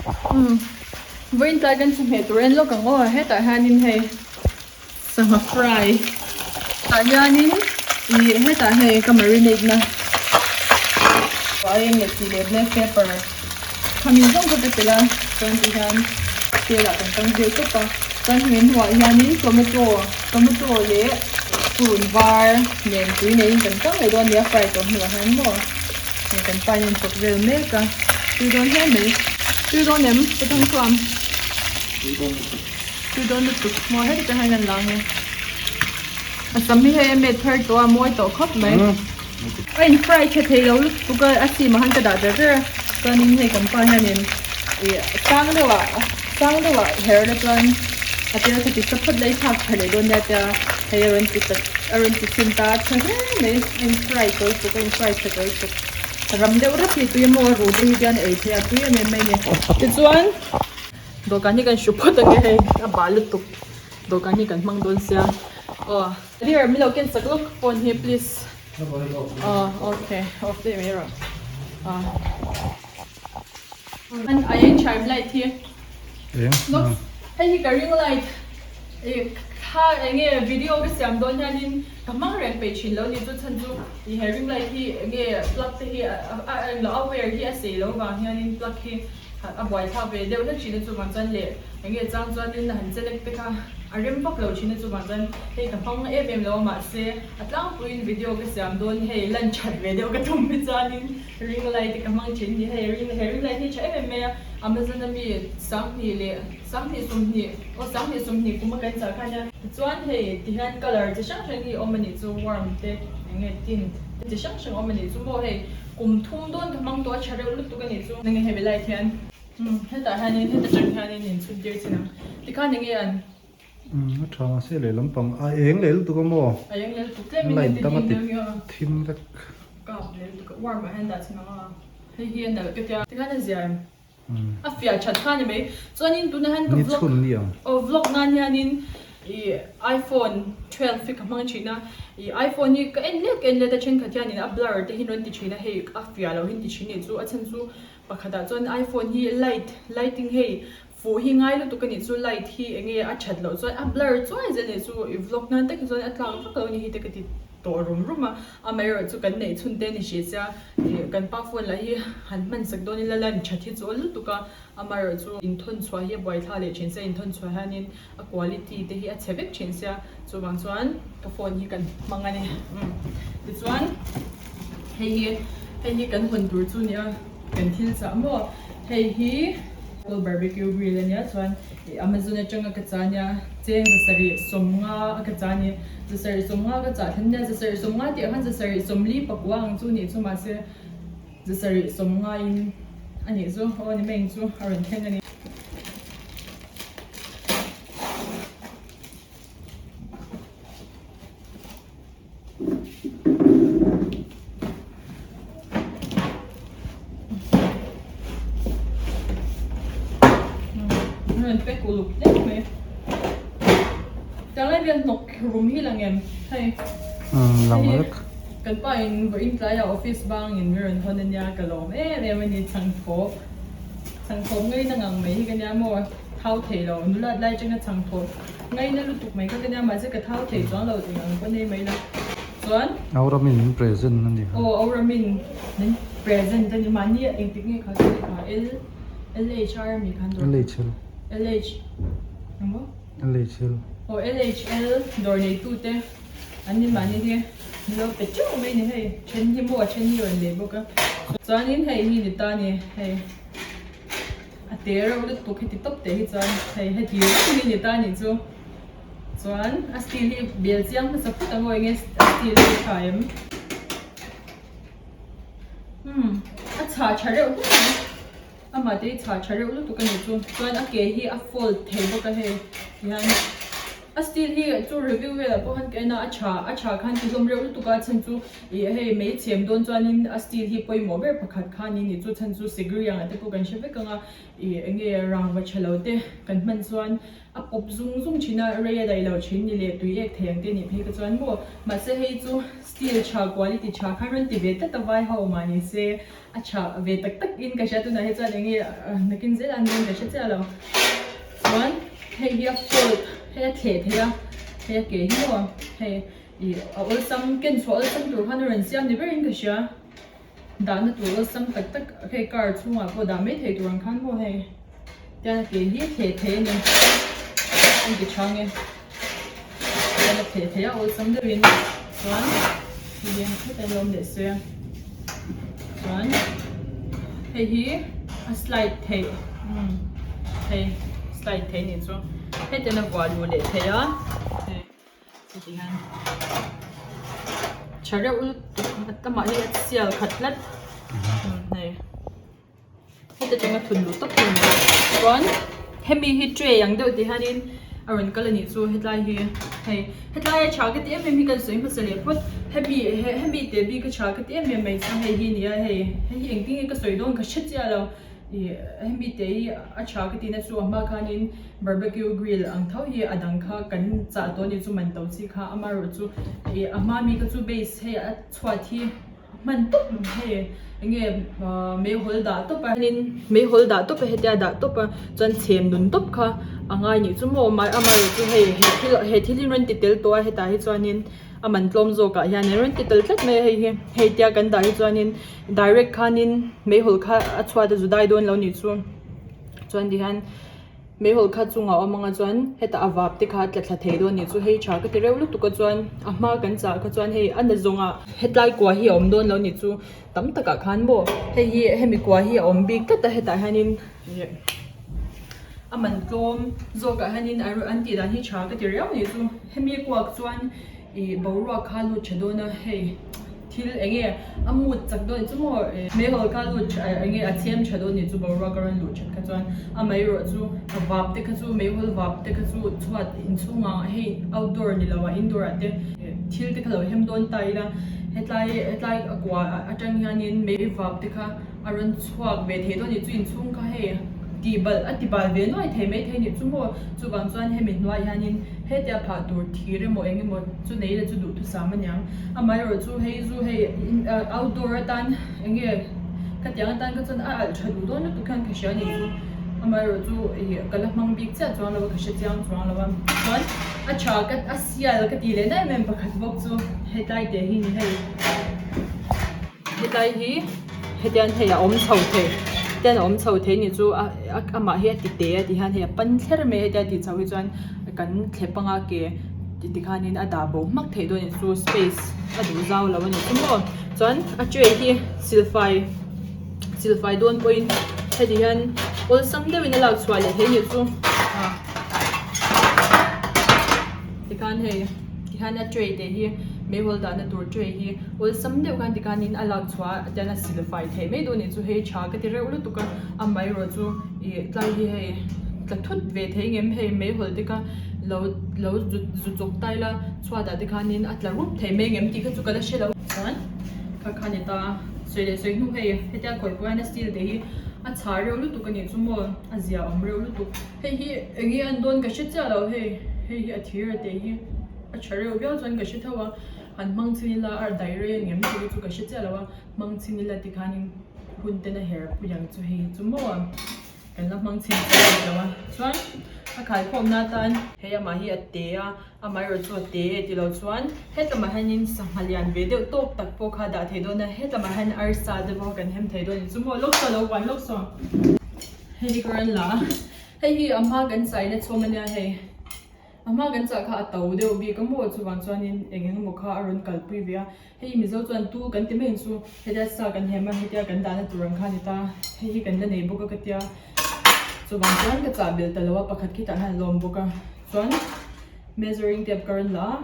Umm vawiin tlai kan chawhmeh tur en lawk ang aw hetah hianin hei sangha fry tah hianin ih hetah hei ka marinate na aieng leh tih leh black pepper khami zawng kha ka telh a chuan ti hian tel ah kan tang vel tawp a chuan hemi hnuah hianin tomato tomato leh purun var nen tui neiin kan tang leh dawn a nia fry tawh hnuah hian maw. Hei kan pa hian chawp vel mek a, tui dawn hle mai. Tui dawn em? Ka thang chuam. Tui dawn lutuk. Tui dawn lutuk. Maw heti te hian an lang e. A sam hi hei a met thar tawh a, mawi tawh khawp mai. A in fry tha thei lo lutuk a, a sim ah khan ka dah ber ber a. Chuanin hei kan pa hianin ih sang deuh ah sang deuh ah her la chuan a tel kha ti sa phawt la i thlak tha leh dawn nia tia hei a rawn ti ta a rawn ti chhin ta tha hle mai. A in fry tawi tuk a in fry tha tawi tuk ram deuh rep hi tui a maw a rut hi hian a ei theih a tui em em mai a ni tichuan dawhkan hi kan hru phawt ang e hei a bah lutuk dawhkan hi kan hmang dawn sia aw dear min lo ken sak lawk phone hi please aw okay off daih mai rawh aw an a eng chime light hi lawk hei hi ka ring light ih thla eng nge video ka siam dawn hianin ka hmang reng peih thin lo ni chu chhan chu ih he ring light hi eng nge plug te hi a englo a wire hi a sei lo vang hianin plug hi a buaithlak ve deuh hlek thin a chuvang chuan leh eng nge chang chuanin han chelek te kha a rem vak lo thin a chuvang chuan hei ka hmang em em lo a mahse a tlangpuiin video ka siam dawn hei lan that ve deuh ka tum hi chuanin Ring light te ka hmang thin ni hei ring he ring light hi tha em em mai a Amazon a mi sanghnih leh sanghnih sawmhnih aw sanghnih sawmhnih kum a kan chah kha nia tichuan hei ti hian colour chi hrang hrang hi awm a nih chu warm te eng nge tint te chi hrang hrang awm a nih chu maw hei kum thum dawn ka hmang tawh a tha reuh lutuk a nih chu eng nge hemi light hian umm hetah hianin heta tang hianin in chhut tir chin ang tikhan eng nge an Umm a tha mahse lehlam pang a eng leh lutuk a maw? A eng leh lutuk tlem in Light dang a ti thim vek. Kap leh lutuk a warm ah hian dah chhin ang a hei hi a nalh ka tia tikhan a zia em a fiah that kha a ni mai chuanin tunah hian ka vlog aw vlog nan hianin ih iphone 12 hi ka hmang thin a ih iphone hi ka en let ka en let a thenkhat hianin a blur te hi an rawn ti thin a hei a fiah loh hi an ti thin a nih chu a chhan chu pakhatah chuan iphone hi light lighting hei Fuh hi ngai lutuk a nih chu light hi enge a that loh chuan a blur chuai zel a nih chu i vlog nan tak hi chuan a tlak vak lo a ni hi te ka ti tawh rum rum a amaherawh chu kan neih chhun te a ni hri sia ih kan pa phone lah hi han hman sak dawn ila lan that hi chu awl lutuk a amaherawh chu inthawn chhuah hi a buaithla leh thin sia inthawn chhuah hianin a quality te hi a chhe vek thin sia chuvang chuan ka phone hi kan hmang a ni umm tichuan hei hi hei hi kan hawn tur chu a nia. Kan thil chah maw? Hei hi Coal barbecue grill a nia chuan ih Amazon atanga ka chah ania cheng zasarih sawmnga a ka chah a ni. Zasarih sawmnga ka chah thlen ania zasarih sawmnga tih ah khan zasarih sawmli pakua ang chu nih chu mahse zasarih sawmnga in a nih chu aw ni mai ang chu a rawn thleng a ni. Rawn pack uluk hle mai. Tiang lai vel hnawk rum hi lang em hei. Lang vek. Kan pa in vawiin tlaiah office bangin min rawn hawn ania ka lawm em em a ni chhangthawp. Chhangthawp ngaina ngang mai hi ka nia maw thau thei lo nulat lai atanga chhangthawp. Ngaina lutuk mai kha ka nia mahse ka thau thei chuang lo eng ang pawn ei mai la chuan. Auramin min present a ni kha. Aw Auramin min present a ni mahni engtik nge kha chu kha L LHR ami khan dawr. LHL. LH engmaw? LHL. Aw LHL dawr neitu te an ni mahni hi min lo pe teuh mai ni hei then hi maw then hi rawn lei bawk a chuanin hei hi ni ta ni hei. A te reuh lutuk heti tawp teh hi chuan hei heti reng hi ni ta anih chu chuan a steel hi bel chiang hmasa phawt ang aw enge a steel hi a tha em umm a chhah tha reuh hle mai amah te hi chhah tha reuh lutuk anih chu chuan a ke hi a fold thei bawk a hei tihian. A steel hi chu review velah pawh khan ka en a, a tha a tha khan ti hlawm reuh lutuk a, a chhan chu ih hei mei chhem dawn chuanin a steel hi pawimawh ber pakhat kha a ni nih chu chhan chu sigri ang ah te pawh kan hre vek ang a, ih eng nge rangva tha lo te kan hman chuan a pawp zung zung thin a, rei a daih lo thin ni leh tui ek thei ang te nih phei ka chuan maw mahse hei chu steel tha quality tha khan rawn ti ve tlat a vai ho mah ni se a tha ve tak tak in ka hria tunah hi chuan eng nge nakin zel an dawn ka hre chiah lo chuan hei hi a fold hei a thleh theih a hei a ke hi maw hei ih a awlsam ken chhuah awlsam tur khan a rawn siam ni berin ka hria dahna tur awlsam tak tak hei car chhungah pawh dah mai thei tur ang khan maw hei tian a ke hi thleh theih a ni a inti chhang e tian a thleh theih a awlsam deuhin chuan hei hi hetah hian a awm leh se chuan hei hi a slide theih umm hei slide theih a nih chu hetiang a vuah luh leh theih a hei. Heti hian tha reuh lutuk amah hi a sial khat tlat hei heti atanga thun luh tawp thei a ni chuan hemi hi tray ang deuh ti hianin a rawn kal a nih chu hetlai hi hei hetlai a tha ka ti em em hi kan sawi hmasa leh phawt hemi hemi teh bik a tha ka ti em em mai chu hei hi a ni a hei hei hi engtin nge ka sawi dawn ka hre chiah lo. Ih hemi te hi a tha ka tihna chu a hma khanin barbecue grill ang tho hi a dang kha kan chah tawh a ni chu man to chi kha amaherawhchu ih a hma mi kha chu base hei a chhuat hi hman tawp hei eng nge ah meihawl dah tawp a hianin meihawl dah tawp a hetia dah tawp a chuan chhem nun tawp kha a ngai nih chu maw amaherawhchu hei he thil he thil hi rawn ti tel tawh a hetah hi chuanin a man tlawm zawkah hian an rawn ti tel tlat mai a hei hi hei tia kan dah hi chuanin. Direct khanin meihawl kha a chhuat a zu dai dawn lo nih chu chuan ti hian meihawl kha chungah a awm anga chuan hetah a vap te kha a tla thla thei dawn nih chu hei tha ka ti reuh lutuk a chuan a hma kan chah kha chuan hei a na zawngah hetlai kua hi a awm dawn lo nih chu tam takah khan maw hei hi hemi kua hi a awm bik tlat a hetah hianin a man tlawm zawkah hianin an tih dan hi tha ka ti riau nih chu hemi kuak chuan. Ih boruak kha lut tha dawn a hei thil eng nge a mut chak dawn chu maw meihawl kha lut tha eng nge a chhem tha dawn ni chu boruak a rawn luh that kha chuan amaherawh chu a vap te kha chu meihawl vap te kha chu chhuat inchhungah hei outdoor ni lo ah indoor ah te thil te kha lo hem dawn ta ila hetlai hetlai a kua atang hianin mei vap te kha a rawn chhuak ve thei dawn a ni chu inchhung kha hei tih balh a ti bal ve nuai thei maithei a nih chu maw chuvang chuan hemi hnuaiah hianin hetia phah tur thir emaw eng emaw chu nei ila chu duhthusam a niang amaherawh chu hei zu hei outdoor atan eng nge khatiang atan kha chuan a alh tha duh dawn lutuk hian ka hria a nih chu amaherawh chu ih ka la hmang bik chiah chuang lo a ka hre chiang chuang lo a chuan a tha ka a sial ka tih leh na em em pakhat bawk chu hetlai te hi ni hei. Hetlai hi hetiang hei a awm chho thei hetiang a awm chho thei nih chu a amah hi a ti te a ti hian hei a pan thler mai a hetia tih chho hi chuan kan thlep anga ke ti khanin a dah bo hmak theih dawn a nih chu space a duh zau lo a ni chu maw chuan a tray hi silfai silfai dawn pawhin heti hian awlsam deuhin a lak chhuah leh theih a nih chu tikhan hei. Tihian a tray te hi meihawl dahna tur tray hi awlsam deuh khan tikhanin a lak chhuah a tian a sil fai theih mai dawn a nih chu hei tha ka ti reuh lutuk a amaherawh chu ih tlai hi hei tla thut ve thei ngem hei meihawl te kha lo lo zu zu chawk ta ila chhuat ah te khanin a tla rup thei mai ngem tih kha chu ka la hre lo chuan kha kha ni ta sawi leh sawi hnu hei hetia khawi pawh hian a steel te hi a chhah reuh lutuk a nih chu maw a zia awm reuh lutuk. Hei hi eng nge an dawn ka hre chiah lo hei, hei hi a thir a teh hi a tha reuh viau chuan ka hre tho a, han hmang chhin ila a dai rei a ngem tih hi chu ka hre chiah lo a, hmang chhin ila tikhanin hun ten a her pui ang chu hei hi chu maw kan la hmang chhin chiah bik lo a, chuan a khaikhawmna atan hei amah hi a te a, amaherawh chu a te e tilo chuan hetlamah hianin sangha lian ve deuh tawk tak pawh kha a dah thei dawn a, hetlamah hian arsa te pawh kan hem thei dawn a ni chu maw lawk saw lo uan lawk saw. Hei hi ka rawn la a, hei hi a hma kan chaina chhawm ania hei, a hma kan chah kha a to deuh bik a maw chuvang chuanin eng eng emaw kha a rawn kalpui ve a, hei hi Mizo chuan tu kan ti mai ang chu hetia sa kan hem a hetia kan dahna tur ang kha a ni ta, hei hi kan la nei bawk a ka tia chuvang chuan ka chah belh ta lo a pakhat khitah hian a lawm bawk a chuan measuring tape ka rawn la a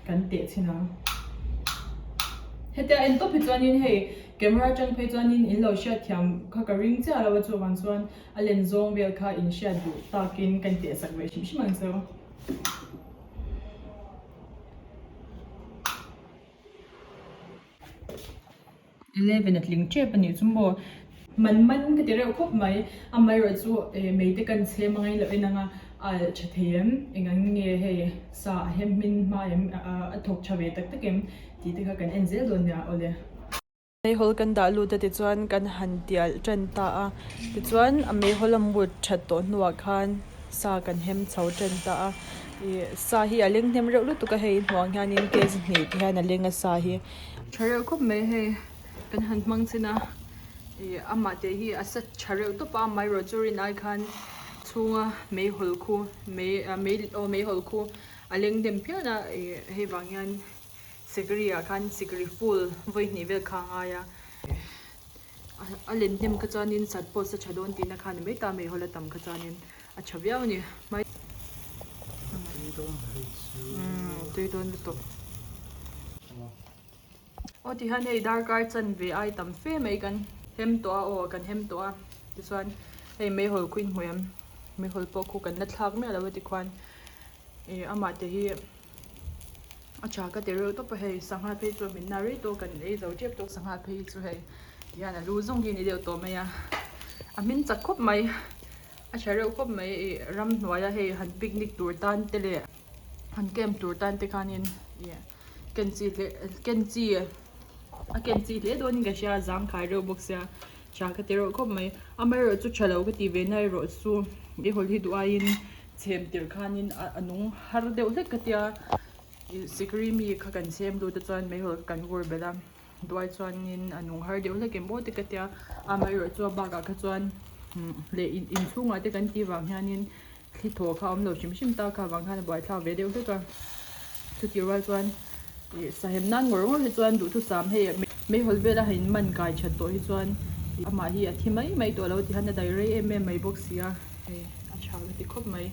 kan teh chhin ang hetia en tawp hi chuanin hei. Camera atang phei chuanin in lo hriat thiam kha ka ring chiah lo a chuvang chuan a len zawng vel kha in hriat duh takin ka inteh sak ve hrim hrim ang chu. 11 a tling tep a nih chu maw. Man man ka ti reuh khawp mai. Amaherawhchu mei te kan chhem a ngailo en anga a tha thei em? Eng ang nge hei sa a hem hmin hma em a thawk tha ve tak tak em tih te kha kan en zel dawn nia awle. Meihawl kan dah lut a tichuan kan han tial tan ta a tichuan a meihawl a mut that tawh hnuah khan sa kan hem chho tan ta a ih sa hi a leng hnem reuh lutuk a hei hnuang hianin kg hnih te hian a leng a sa hi. Tha reuh khawp mai hei kan han hmang chin a ih amah te hi a sa tha reuh tawp a amaherawhchu rin ai khan chhunga meihawl khu mei ah mei aw meihawl khu a leng hnem phian a ih hei vang hian. Sikri ah khan sikri full vawi hnih vel kha a ngai a, a len hnem kha chuanin sat pawh sa tha dawn tihna kha a ni mai ta meihawl a tam kha chuanin a tha viau a ni. Tui dawn lutuk. Aw tihian hei darkar chanve ai tam fe mai kan hem tawh a aw kan hem tawh a tichuan hei meihawl khu in hmu em meihawl pawh khu kan la thlak miah lo a tikhuan ih amah te hi. A tha ka ti reuh tawp a hei sangha phei chu a hmin na rei tawh kan ei zo tep tawh sangha phei chu hei tihian a lu zawng hi a ni deuh tawh mai a a hmin chak khawp mai a tha reuh khawp mai ih ramhnuaia hei han picnic tur tan te leh han camp tur tan te khanin ih ken chi hle ken chi a ken chi hle dawnin ka hria a zangkhai reuh bawk sia tha ka ti reuh khawp mai amaherawhchu tha lo ka tih ve na erawh chu i hawl hi duh aiin. Chhem tirh khanin a nung har deuh hlek ka tia ih sikri mi kha kan chhem lut a chuan meihawl kan vur belh a duai chuanin a nung har deuh hlek em aw te ka tia amaherawh chu a bakah kha chuan leh inchhungah te kan tih vang hianin thli thaw kha a awm lo hrim hrim ta kha vang khan a buaithlak ve deuh hlek a chutih rual chuan ih sahem nan ngawr ngawr hi chuan duhthusam hei meihawl vela han in man kai that tawh hi chuan amah hi a thi mai mai tawh lo ti hian a dai rei em em mai bawk si a hei. A tha ka ti khawp mai.